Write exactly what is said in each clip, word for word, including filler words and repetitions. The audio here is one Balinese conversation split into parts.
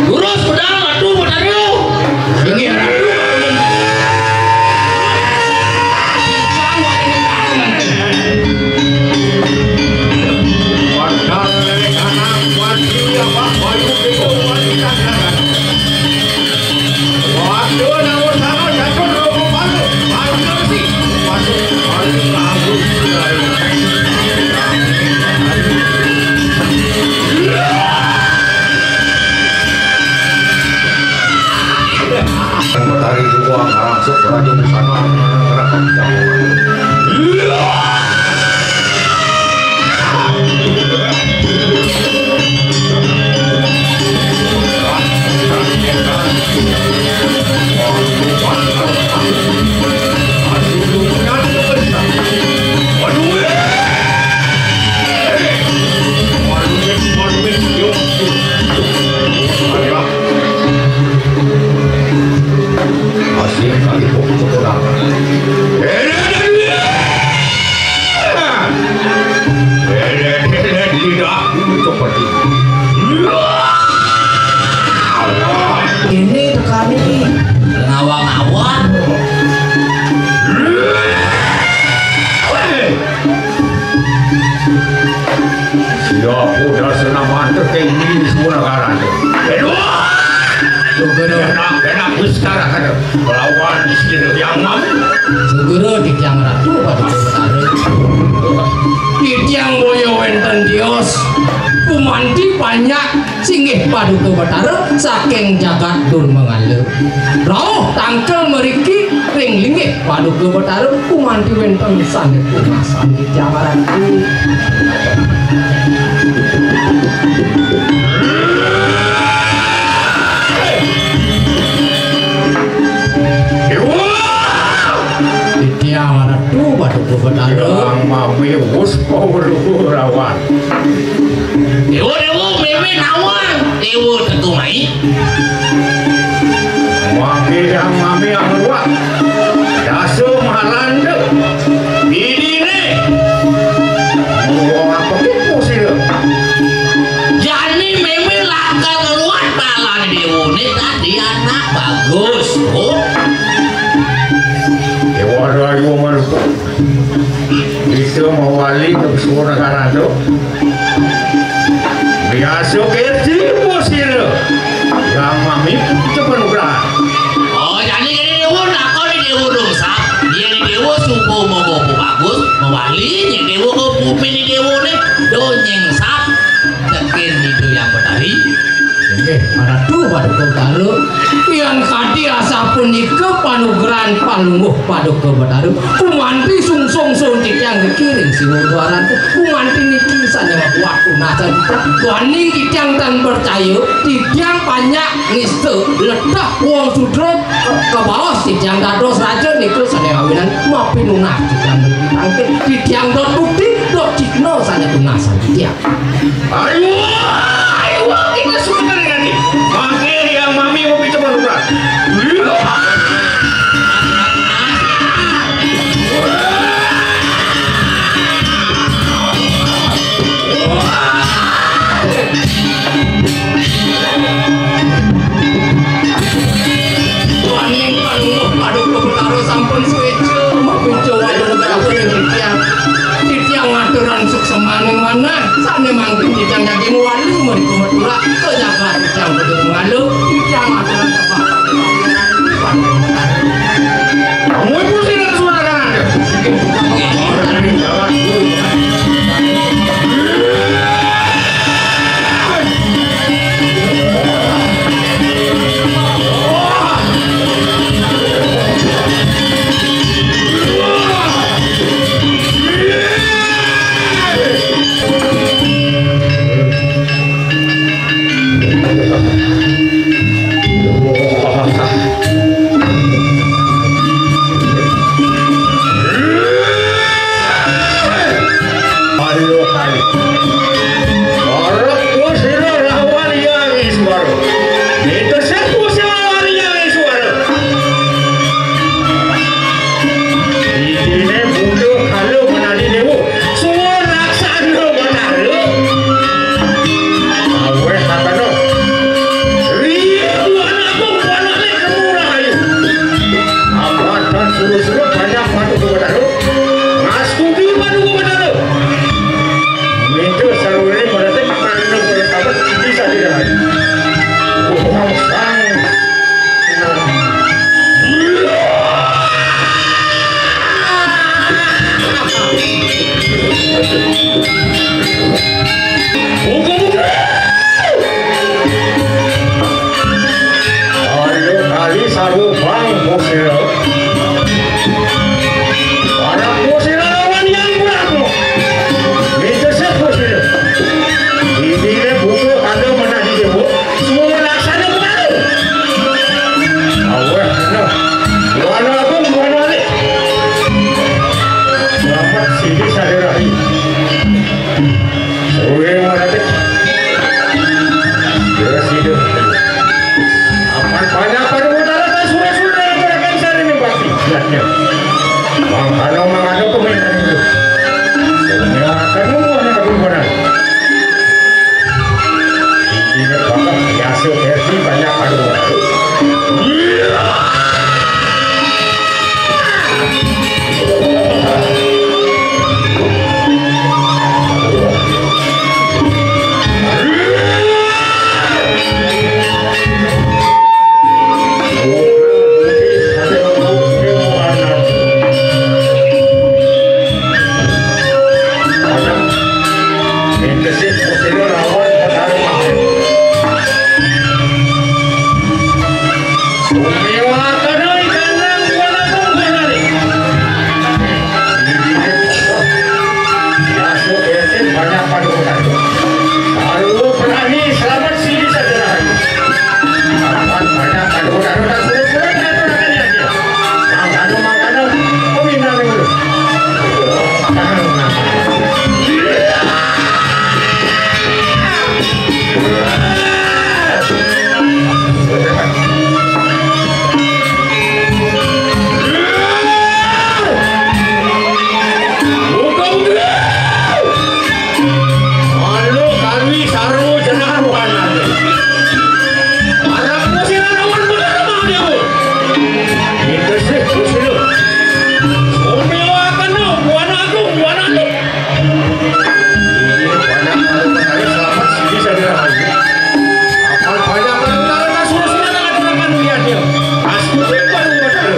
Durus pedang Ratu Betara. Inggih Ratu. Matahari dua ngarangsuk raja busana ngerak kancang. Masih kali kok sekolah. Ini tekan ini. Ngawang-ngawang. Siapa dah senang mantu tinggi di semua negara tu. Aduh. Segera. Kena, kena besar kata. Lawan istri yang mana? Segera titiang Ratu Paduka Betara. Titiang boya wénten tios. Gumanti panjak singgih Paduka Betara saking jagat Durmangala. Rauh tangkil mriki ring linggih Paduka Betara gumanti wénten sané tunas titiang Ratu. Titiang Ratu Paduka Betara. Yang mami wus pawruh rawan. Déwa, déwa, mémé nawang. Déwa tetu mai. Mangké yang mami angruak. Dasa malanda. Idiné. Wong apa ki pusira? Jani mémé lakar ngruat balané déwané dadi anak bagus, oh. Déwa rayu marupa. Bisa mawali ka Sura Negara tu. Biasa kerti pusira. Yang mami punya penugrahan. Oh, jani, jani déwa nakon déwa dong sap. Yén déwa suba mawa bagus, mawali nyék déwa ka bumi déwané. Do nyéngsap. Tekén Ida Hyang Betari. Inggih, Ratu Paduka Betara. Yén kadi asapunika panugrahan Palungguh Paduka Betara, gumanti sungsung sun titiang niki ring Siwa Duaran. Gumanti niki sané mabuat tunasan titiang. Duaning titiang tan percaya, titiang panjak nista, letah wong sudra, kabaos titiang dados raja nika sané awinan mapinunas titiang niki tangkil. Titiang dot bukti, dot cihna sané tunasan titiang. Ayo, ayo, kita sebentar ini. Mangké yang mami mau pinjam urat. Tuaning Palungguh Paduka Betara sampun suéca mapica wayah negara ring titiang. Titiang ngaturan suksemaning manah sané mangkin titiang daging walu mriki. Ayo kali sarwa bang kusira. Para kusira lawan yang berlaku. Itu sih kusira. Ini buku ada mana di ibu? Semua laksana kemarin. Aweh, nah. Buana agung, buana alik. Selamat sidi saderahi. Suwe maratik. Sida, sida. Apan banyak pada utara kan suwe-suwe dalam gerakan sehari ini pasti. Lihatnya. Mangkano, mangkano pemain itu. Semua akan membuahnya kebumpanan. Intinya bakal biasa versi banyak pada utara. Banyak padukuhan. Sarwa prani selamat sidi saderahi. Apan banyak padukuhan. Mangkano, mangkano, pemindahan dulu. Malu kami sarwa jenengan bukan nanti. Para kusira lawan Batara Mahadewa. Itu sih kusira. Sumiwa kena buana agung, buana agung. Ini buana agung, buana agung, selamat sidi saderahi. Apan banyak pada utara, kan suruh-suruh dengan gerakan lihat dia. Astuti baru Batara.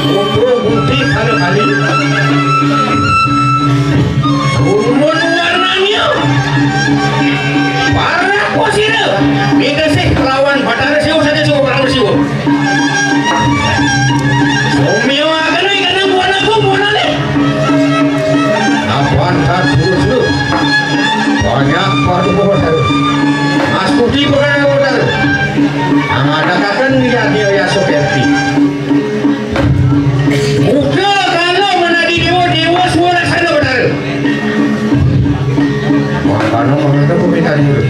Umur budi kali-kali. Umur warnanya. Para kusira. Beda sih lawan Batara Siwa saja cukup perang Siwa. Sumiwa kena ikan buana agung, buana alik. Apan tak terus lu. Banyak padukuhan. Astuti bukan modal. Ang ada kakan dia dia ya seperti. Muda kalau menadi dewa, dewa suara sana benar. Makanya mengenai aku minta dulu.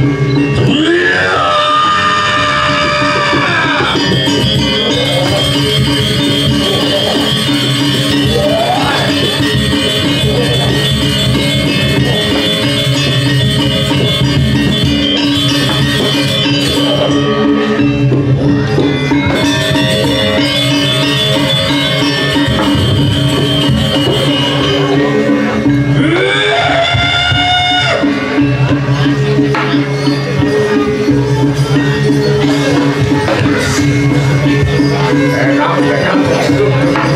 Enak, enak.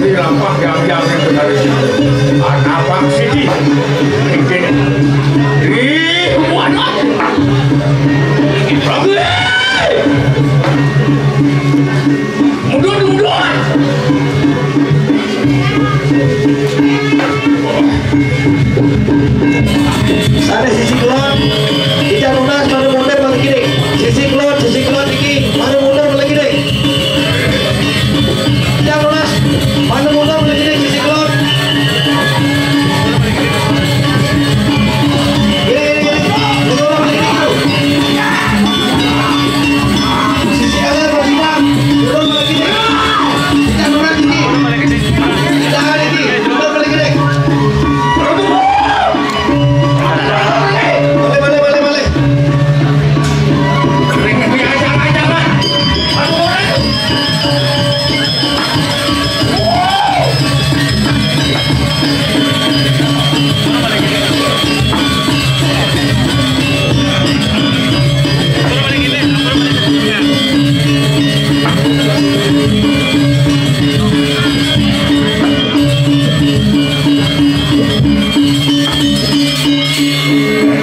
Ini lampah yang yang yang benar. Anak Pak Siti. Mungkin. Ih, buana. Mundur, mundur. Sana sisi kulon, kita lunas, mari mundur, mari kiri. Sisi kulon, sisi kulon, iki, mari mundur, mari kiri. Kita lunas, mari mundur, mari kiri, sisi kulon. Kiri, kiri, kiri.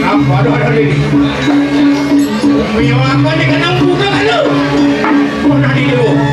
Apa ada ada ni? Mio apa ni kena buka kalau? Mana ni tu?